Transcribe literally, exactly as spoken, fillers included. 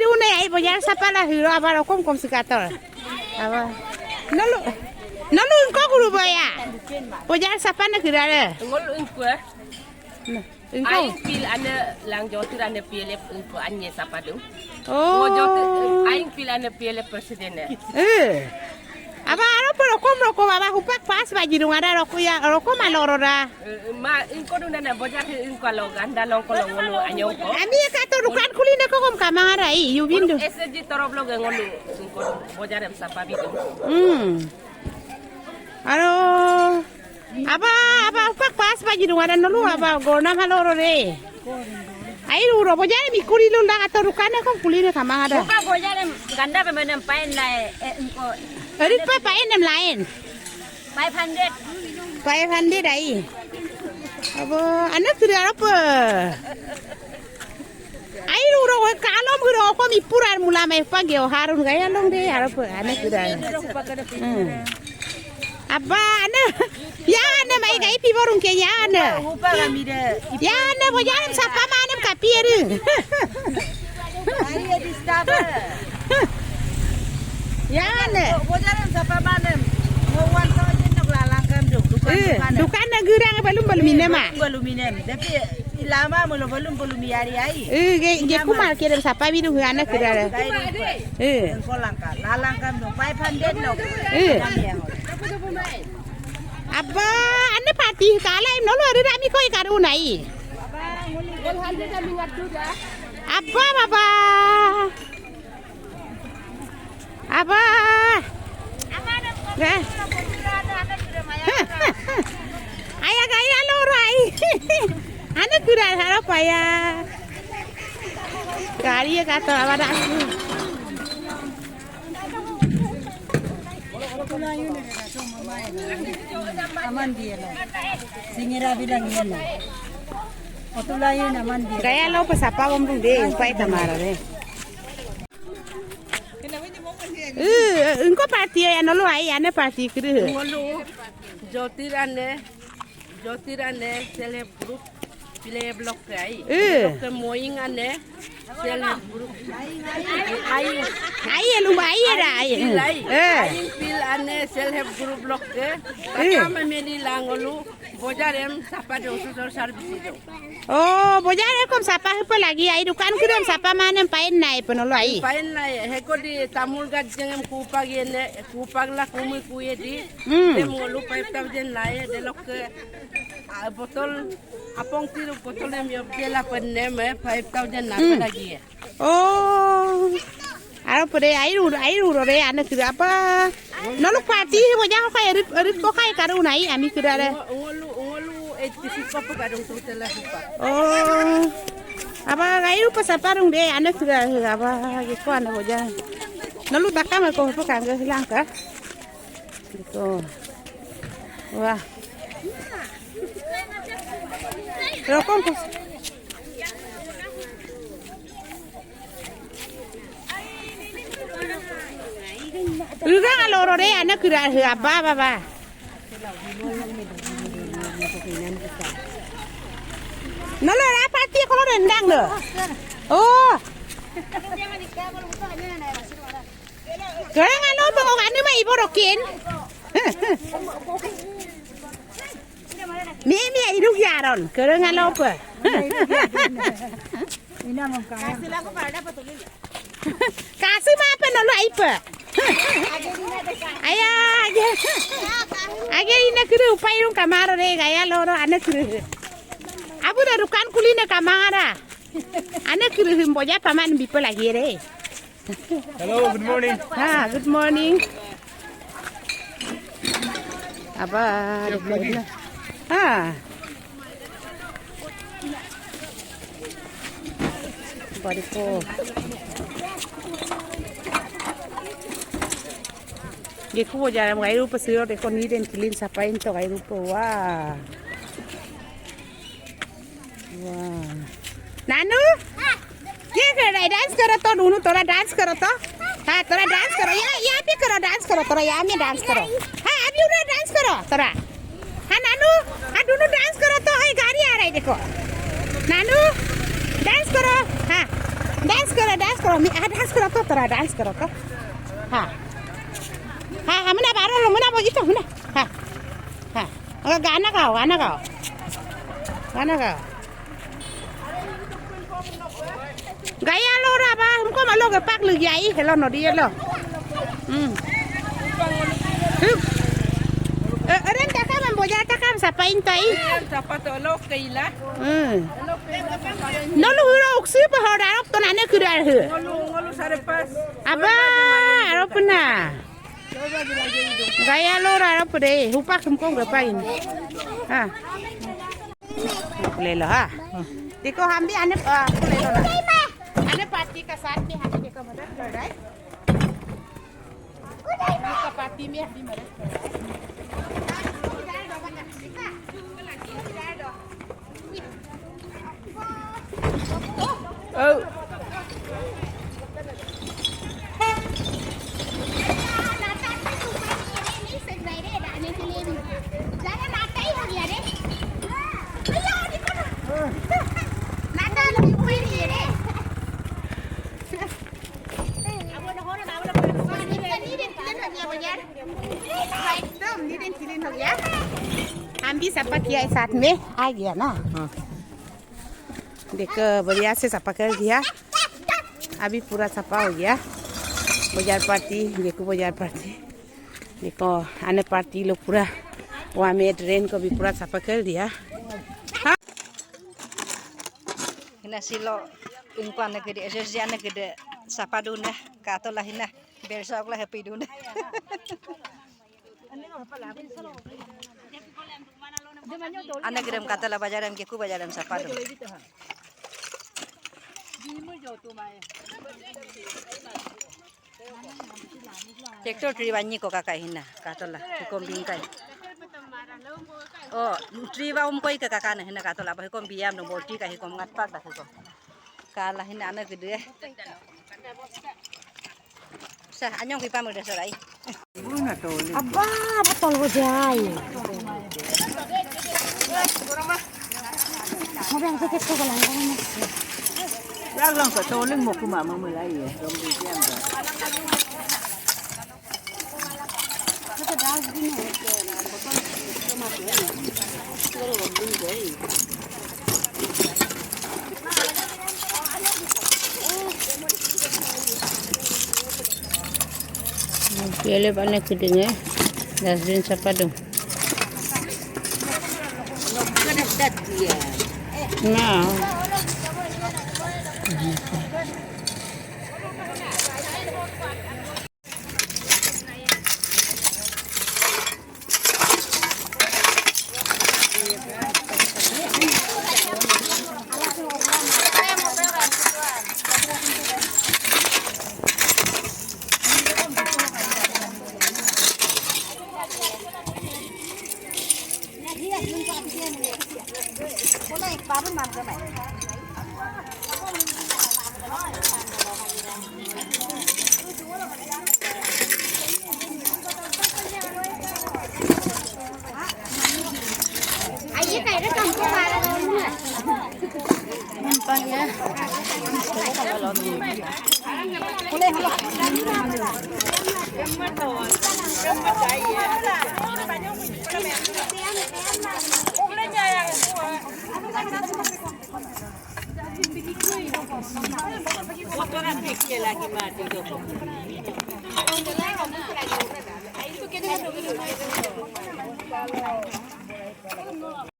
Tune ai bojar sapala hiro abar okom kom sikator. Aba. Nolu, nolu ingko guru boya. Bojar sapana kirare. Ngolu ingko. Nah, ingko. Aing pil ane lang jotir ane P L F ingko anye sapadu. Oh. Jotir, aing pil ane P L F president e. Eh. Aba aro poro kom roko aba hupak pas bajirung ada roko ya roko malorora. Eh, ma ingko duna na bojar he ingko alo ganda longko longolo anyongko. Ami kato dukan kuline ko kom kamara i yubindu. S G torop lo gengolu ingko bojar em sapa bidu. Hmm. Aro aba aba hupak pas bajirung ada nolu aba gorna malorore. Ai uro bojar mi kuri lunda kato dukane kom kuline kamang ada. Buka bojar em ganda pe menem pain na e ingko. Erit pe pain em lain. Five hundred. Five hundred ai. Abo anak sudah apa? Ai uro kalom guro kom ipuran mula mai pagi o harun gaya long de harap anak sudah. Hmm. Abba, ane. Ya, ane, mai kai piborung ke ya, ane. Ya, ane, bojarem sapa manem kapiring. Ya, ane. Bojarem sapa manem. Mau wan to jenok lalangkan dok. Dukan, eh, dukan. Dukan na gerang belum, belum inem, ah. Belum inem. Tapi lama melo belum, belum yari ai. Eh, ge, ge kumar kirim sapa bidung ane kira. Eh. Kolangka, lalangka no five hundred no. Eh. Abba, ane party kala em nolo ada ami koi karu nai. Abba, baba. Abba. Aya gaya lorai. Ane kira harap aya. Gari ya kata awak dah. Aman dia lah. Singira bilang iya lah. Otulayan aman dia. Gaya lo pasapa wamrung de, upai tamara de. Eh, ingko party ya nolo ai ane party kiri. Ngolu jotir ane, jotir ane self group pile block ke ai. Eh. Block ke moing ane self group. Ai. Ai elum ai era ai. Pil ai. Eh. Ai pil ane self group block ke. Eh. Kama meli langolu. Bojarem sapa de usu service do. Oh, bojarem kom sapa hepe lagi ai dukan kudem sapa manem pain nai penolo ai. Pain nai heko di tamul gajengem kupak yene kupak la kumi kuye di. Hmm. Dem ngolu five thousand nai delokke ah, botol apong tiru botol em yob jela penem eh five thousand napa lagi ya. Oh. Aro pede airu airu rore ane kira apa? Nolu party he boja ko kai rit rit ko kai karu nai ami kira re. Ngolu ngolu eighty six ko kadung tu tela supa. Oh. Apa airu pa saparung de ane kira apa ko ane boja. Nolu takam ko pa kangge hilangka. Gitu. Wah. Rokok. Uga ngaloro de ane kira abba baba. Nolo ra party kolo rendang lo. Oh. Kerang alo bengong anu ma iborokin. Mimi iduk yaron. Kerang alo pe. Kasu ma pe nolo aipe. Aya age. Age ina kuru upairung kamaro re gaya loro ana kuru. Abu da dukan kuline kamara. Ana kuru him boja paman bipe lagi re. Hello, good morning. Ah, good morning. Apa? Ah. Bariko. Geku bojarem gairupe siro deko neat and clean sapain to gairupe. Wah. वाह। नानू, क्या कर रहा है? डांस करो तो, नूनू, थोड़ा डांस करो तो। हाँ, थोड़ा डांस करो। या, या भी करो, डांस करो, थोड़ा या में डांस करो। हाँ, अभी उधर डांस करो, थोड़ा। हाँ, नानू, हाँ, दोनों डांस करो तो, ये गाड़ी आ रहा है, देखो। नानू, डांस करो, हाँ, डांस करो, डांस करो, मी, हाँ, डांस करो तो, थोड़ा डांस करो तो। हाँ। हाँ, हाँ, मना बारो लो, मना वो इतो, मना। हाँ। हाँ। और गाना गाओ, गाना गाओ। गाना गाओ। Gaya lo raba, हमको malo ke pak lagi ai, hello nodi hello. Hmm. Hmm. Eh, eren takam, bojar takam, sapa intai? Sapa to lo keila? Hmm. Nolu huro uksi pa hora rok to nane kudar hu. Ngolu, ngolu sare pas. Aba, arop na. Gaya lo rara pede, hupak हमको gapain. हाँ। ले लो, हाँ। देखो, हम भी आने, आ, ले लो ना। आने पार्टी का साथ में हम भी देखो मदद कर रहा है। ये तो पार्टी में हम भी मदद कर रहा है। एकदम नीट एंड क्लीन हो गया। हम भी सफा किया है साथ में, आ गया ना। हाँ। देखो, बढ़िया से सफा कर दिया। अभी पूरा सफा हो गया। बाजार पार्टी, देखो बाजार पार्टी। देखो, आने पार्टी लोग पूरा वहाँ में ड्रेन को भी पूरा सफा कर दिया। हाँ। Hina silo ingko ane gede, S S G ane gede, sapa dune, katola hina, bersa okla happy dune. Ane gedem katola bajarem, keku bajarem, sapa dune. Tractor tree banyi ko kaka hina, katola, hikom bingkai. Oh, tree ba umkoi ke kaka na hina katola, ba hikom biam no bolti ka hikom ngatpak da hikom. Kala hina ana gede. Sa, anyong kipa mo da sorai. Abba, botol bojai. Mo bang tiket ko galang galang. Lang lang ko toling mo kuma mo mulai ya. Pele bane kidinge, dustbin sapa dung. Na.